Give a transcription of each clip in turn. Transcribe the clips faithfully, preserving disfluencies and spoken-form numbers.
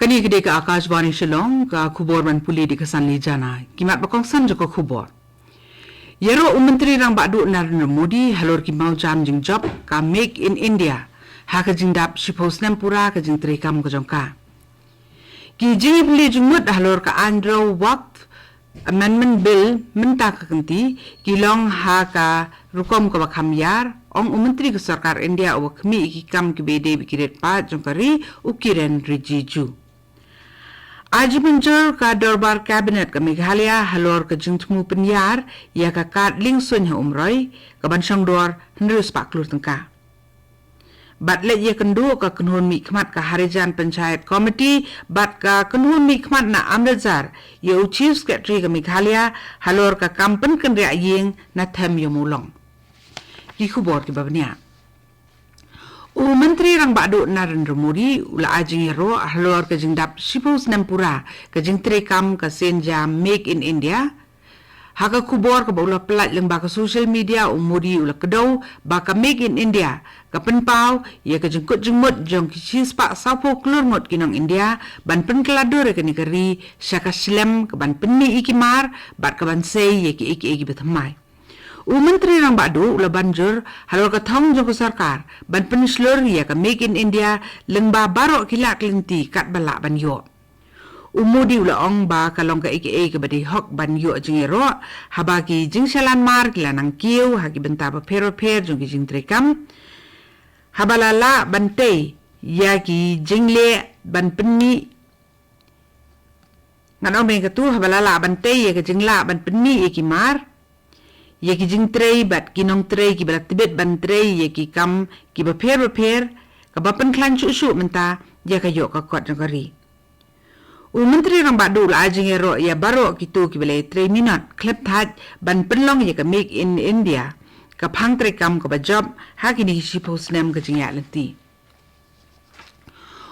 Kane ka dei ka Akashvani Shillong, ka khubor ban pule da ka Sanli Jana. Ki mat ba kongsan jong ka khubor. Ïaroh u Myntri Rangbah Duh Narendra Modi halor ki mawjam jingjop ka Make in India ha ka jingdap shiphew snem pura ka jingtreikam ka jong ka. Ki jingïapyllait jingmut halor ka aiñ rew Waqf Amendment Bill mynta ka kynti ki long ha ka rukom kaba kham ïar, ong u Myntri ka Sorkar India uba khmih ïa ki kam kiba ïadei bad ki rit paid jong ka ri, u Kiren Rijiju. Ai jingmynjur ka Dorbar Cabinet ka Meghalaya halor ka jingthmu pynïar ïa ka kad liengsuiñ ha Umroi, kaban shong dor hynriew spah klur tyngka. Bad leit ïakynduh ka kynhun mihkhmat ka Harijan Panchayat Committee bad ka kynhun mihkhmat na Amritsar ïa u Chief Secretary ka Meghalaya halor ka kam pynkynriah ïing na Them Ïew Mawlong. Ki khubor kiba bniah. U Myntri Rangbah Duh Narendra Modi u la ai jingïaroh halor ka jingdap shiphew snem pura ka jingtreikam ka sienjam Make in India. Ha ka khubor kaba u la pyllait lyngba ka social media, u Modi u la kdew ba ka Make in India ka pynpaw ïa ka jingkut jingmut jong ki shispah sawphew klur ngut ki nong India ban pynkylla dur ïa kane ka ri sha ka shlem, kaban pynmih ïa ki mar bad kaban sei ïa kiei kiei kiba thymmai. U Myntri Rangbah Duh u la ban jur halor ka thong jong ka sorkar ban pynshlur ïa ka Make in India lyngba baroh ki lad ki lynti katba lah ban ïoh. U Modi u la ong ba ka long kaei kaei kaba dei hok ban ïoh jingïaroh haba ki jingshalan mar ki la nang kiew ha ki bynta bapher bapher jong ki jingtreikam, haba la lah ban tei ïa ki jingleh ban pynmih Ngan ong beiñ katto, haba la lah ban tei ïa ka jinglah ban pynmih ïa ki mar, ïa ki jingtrei bad ki nongtrei kiba la tbit ban trei ïa ki kam kiba pher bapher, kaba pynkhlaiñ shuh shuh mynta ïa ka ïoh ka kot jong ka ri. U Myntri Rangbah Duh u la ai jingïaroh ïa baroh kito kiba la ïatrei minot khlem thait ban pynlong ïa ka Make in India ka phang treikam kaba jop ha kine ki shiphew snem ka jingïaid lynti.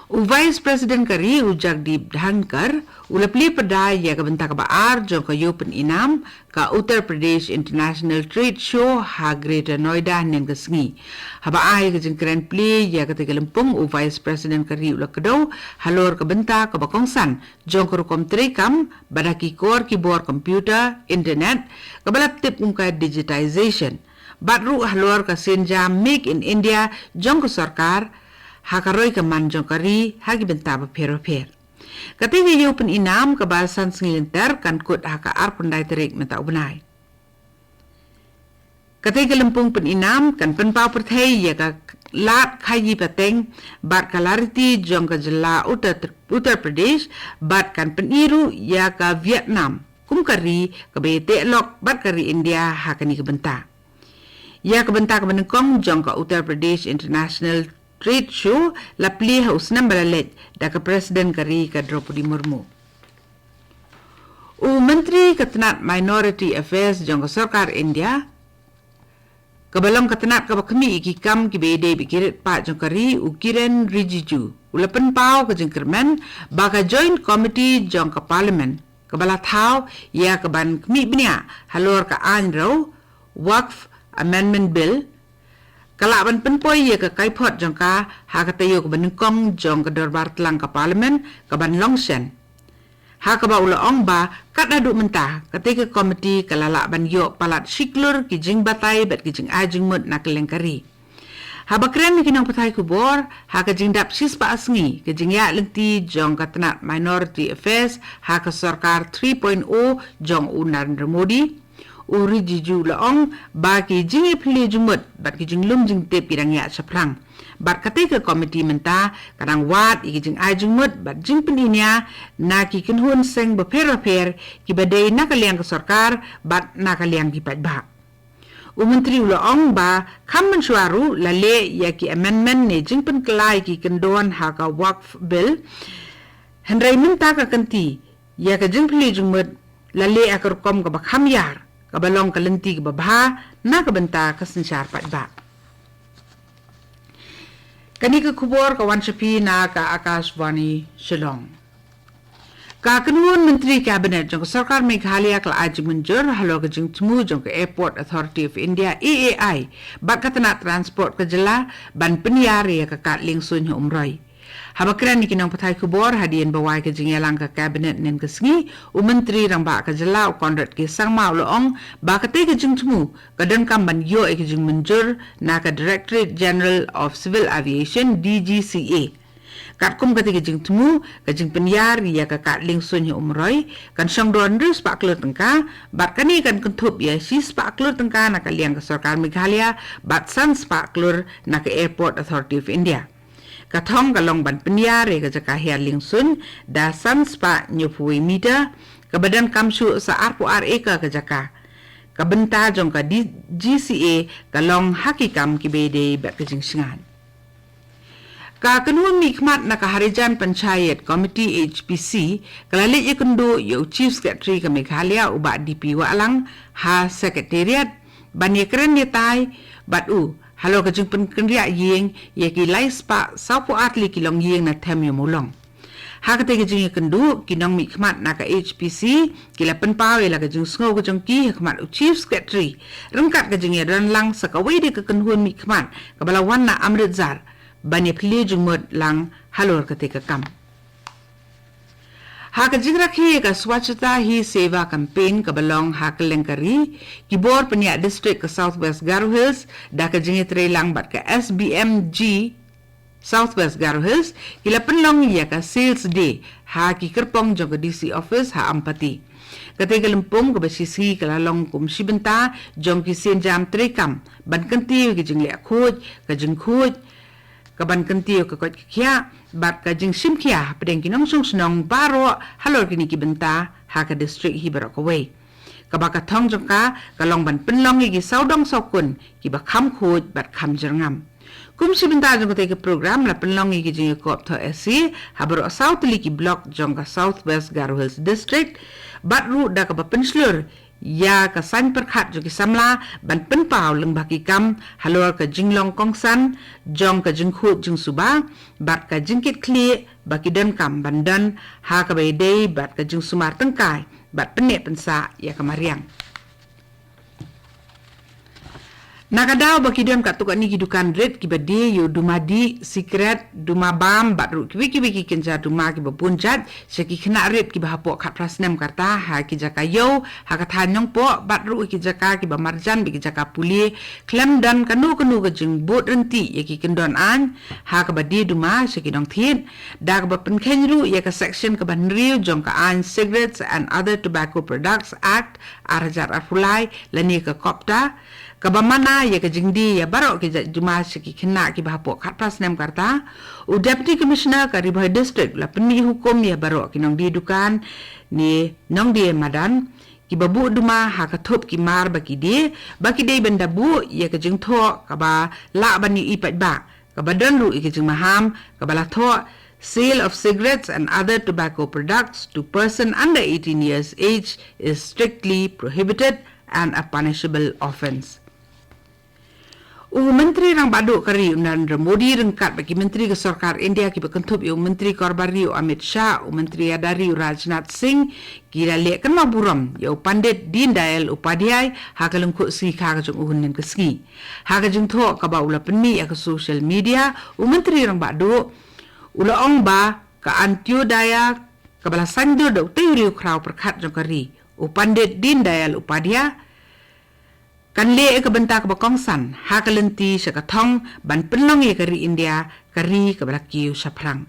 U Vice President ka ri, u Jagdeep Dhankhar, u la plie pyrda ïa ka bynta kaba ar jong ka Ïew Pyni Nam ka Uttar Pradesh International Trade Show ha Greater Noida hynnin ka sngi. Haba ai ka jingkren plie ïa katei ka lympung, u Vice President ka ri u la kdew halor ka bynta kaba kongsan jong ka rukom treikam bad ha ki kor ki bor computer, internet, kaba la tip kum ka digitization, bad ruh halor ka sienjam Make in India jong ka sorkar ha ka roi ka man jong ka ri ha ki bynta bapher bapher. Katei ka Ïew Pyni Nam kaba san sngi lynter kan kut ha ka arphew khyndai tarik mynta u bnai. Katei ka lympung pyni nam kan pynpaw pyrthei ïa ka lad khaii pateng bad ka lariti jong ka jylla Uttar, Uttar Pradesh, bad kan pyni ruh ïa ka Vietnam kum ka ri kaba ïateh lok bad ka ri India ha kane ka bynta. Ïa ka bynta kaba nyngkong jong ka Uttar Pradesh International Trade Show la plie ha u snem ba la leit da ka President ka ri, ka Droupadi Murmu. U Myntri ka tnat Minority Affairs jong ka sorkar India, kaba long ka tnat kaba khmih ïa ki kam kiba ïadei bad ki rit paid jong ka ri, u Kiren Rijiju, u la pynpaw ka jingkyrmen ba ka Joint Committee jong ka Parliament kaba la thaw ïa kaban khmih bniah halor ka aiñ rew Waqf Amendment Bill, ka lah ban pynpoi ïa ka kaiphod jong ka ha ka taïew kaba nyngkong jong ka dorbar tlang ka Parliament kaban long shen. Ha kaba u la ong ba kat haduh mynta katei ka komiti ka la lah ban ïoh palat shi klur ki jingbatai bad ki jingai jingmut na kylleng ka ri. Haba kren ïa ki nongpathai khubor ha ka jingdap shispah sngi ka jingïaid lynti jong ka tnat Minority Affairs ha ka sorkar three point oh jong u Narendra Modi, u Rijiju u la ong ba ki jingïapyllait jingmut bad ki jinglum jingtip ki dang ïaid shaphrang. Bad katei ka komiti mynta ka dang wad ïa ki jingai jingmut bad jingpyni nia na ki kynhun seng bapher bapher kiba dei na ka liang ka sorkar bad na ka liang ki paidbah. U Myntri u la ong ba kham mynshuwa ruh la leh ïa ki amendment ne jingpynkylla ïa ki kyndon ha ka Waqf Bill. Hynrei mynta ka kynti ïa ka jingpyllait jingmut la leh ha ka rukom kaba kham ïar, kaba long ka lynti kaba bha na ka bynta ka synshar paidbah. Kane ka khubor ka wan sha phi na ka Akashvani Shillong. Ka kynhun Myntri Cabinet jong ka sorkar Meghalaya ka la ai jingmynjur halor ka jingthmu jong ka Airport Authority of India, A A I, bad ka tnat transport ka jylla ban pynïar ïa ka kad liengsuiñ ha Umroi. Haba kren ïa ki nongpathai khubor hadien ba wai ka jingïalang ka Cabinet hynnin ka sngi, u Myntri Rangbah ka jylla u Conrad K Sangma u la ong ba katei ka jingthmu ka donkam ban ïoh ïa ka jingmynjur na ka Directorate General of Civil Aviation, D G C A. Katkum katei ka jingthmu, ka jingpynïar ïa ka kad liengsuiñ ha Umroi kan shong dor hynriew spah klur tyngka, bad kane kan kynthup ïa shi spah klur tyngka na ka liang ka sorkar Meghalaya bad san spah klur na ka Airport Authority of India. Ka thong ka long ban pynïar ïa ka jaka hiar liengsuiñ da san spah hynñiewphew wei meter, kaba donkam shuh sa arphew ar acre ka jaka. Ka bynta jong ka D G C A ka long ha ki kam kiba ïadei bad ka jingshngaiñ. Ka kynhun mihkhmat na ka Harijan Panchayat Committee, H P C, ka la leit ïakynduh ïa u Chief Secretary ka Meghalaya, u Bah D P Wahlang, ha Secretariat ban ïakren ïatai bad u halor ka jingpynkynriah ïing ïa ki lai spah sawphew ar tylli ki longïing na them ïa Mawlong. Ha katei ka jingïakynduh, ki nongmihkhmat na ka H P C ki la pynpaw ïa la ka jingsngew ka jong ki ha khmat u Chief Secretary ryngkat ka jingïadon lang sa kawei de ka kynhun mihkhmat kaba la wan na Amritsar ban ïaphylliew jingmut lang halor katei ka kam. Ha ka jingrakhe ïa ka Swachhata Hi Seva Campaign kaba long ha kylleng ka ri, ki bor pynïaid district ka South West Garo Hills da ka jingïatreilang bad ka S B M G South West Garo Hills ki la pynlong ïa ka Sales Day ha ki kyrpong jong ka D C Office ha Ampati. Katei ka lympung kaba shisngi ka la long kum shi bynta jong ki sienjam treikam ban kyntiew ïa ka jingleh khuid, ka jingkhuid, ka ban kyntiew ka koit ka khiah bad ka jingshim khia hapdeng ki nongshong shnong baroh halor kine ki bynta ha ka district hi baroh kawei. Kaba ka thong jong ka ka long ban pynlong ïa ki sawdong sawkun kiba kham khuid bad kham jyrngam. Kum shi bynta jong katei ka program la pynlong ïa ki jingïakop thoh essay ha baroh saw tylli ki block jong ka South West Garo Hills District, bad ruh da kaba pynshlur ïa ka saiñ pyrkhat jong ki samla ban pynpaw lyngba ki kam halor ka jinglong kongsan jong ka jingkhuid jingsuba bad ka jingkitkhlieh ba ki donkam ban don ha kaba ïadei bad ka jingsumar tyngkai bad pynneh pynsah ïa ka mariang. Na ka daw ba ki don katto katne ki dukan rit kiba die ïa u duma dih, sikret, duma bam bad ruh kiwei kiwei ki kynja duma kiba bun jait sha ki khynnah rit kiba hapoh khatphra snem ka rta ha ki jaka ïew ha ka thaiñ Nongpoh bad ruh ki jaka kiba marjan bad ki jaka pule, khlem don kano kano ka jingbud ryntih ïa ki kyndon aiñ ha kaba die duma sha ki nongthied, da kaba pynkheiñ ruh ïa ka section kaba hynriew jong ka aiñ Cigarettes and Other Tobacco Products Act ar hajar arphew lai lane ka COPTA, kaba mana ïa ka jingdie ïa baroh ki jait duma sha ki khynnah kiba hapoh khatphra snem ka rta. U Deputy Commissioner ka Ri Bhoi District u la pynmih hukum ïa baroh ki nongdie dukan ne nongdie madan kiba buh duma ha ka thup ki mar ba ki die, ba ki dei ban da buh ïa ka jingthoh kaba lah ban ïohi paidbah, kaba don ruh ïa ka jingmaham kaba la thoh, "Sale of cigarettes and other tobacco products to person under eighteen years age is strictly prohibited and a punishable offence." U Myntri Rangbah Duh ka ri, u Narendra Modi, ryngkat bad ki myntri ka sorkar India kiba kynthup ïa u Myntri Karobar Ri, u Amit Shah, u Myntri Ïada Ri, u Rajnath Singh, ki la leh kynmaw burom ïa u Pandit Deen Dayal Upadhyay ha ka lyngkhuh sngi kha ka jong u hynnin ka sngi. Ha ka jingthoh kaba u la pynmih ha ka social media, u Myntri Rangbah Duh u la ong ba ka Antyodaya kaba la saiñdur da utei u riewkhraw pyrkhat jong ka ri, u Pandit Deen Dayal Upadhyay, kan leh ïa ka bynta kaba kongsan ha ka lynti sha ka thong ban pynlong ïa ka ri India ka ri kaba la kiew shaphrang.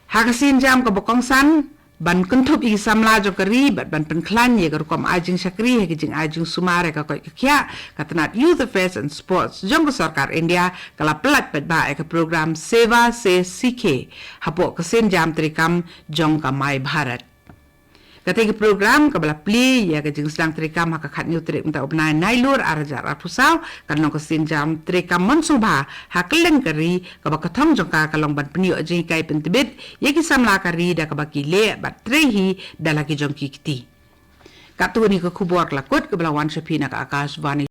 Ha ka sienjam kaba kongsan ban kynthup ïa ki samla jong ka ri bad ban pynkhlaiñ ïa ka rukom ai jingshakri ha ki jingai jingsumar ïa ka koit ka khiah, ka tnat Youth Affairs and Sports jong ka sorkar India ka la pyllait paidbah ïa ka program Seva Se Seekhe hapoh ka sienjam treikam jong ka My Bharat. Katei ka program kaba la plie ïa ka jingsdang treikam ha ka khathynñiew tarik mynta u bnai Nailur ar hajar arphew saw, kan long ka sienjam treikam mon sngewbha ha kylleng ka ri, kaba ka thong jong ka ka long ban pynïoh jinghikai pyntbit ïa ki samla ka ri da kaba ki leh bad trei hi da la ki jong ki kti. Katto katne ka khubor ka la kut kaba la wan sha phi na ka Akashvani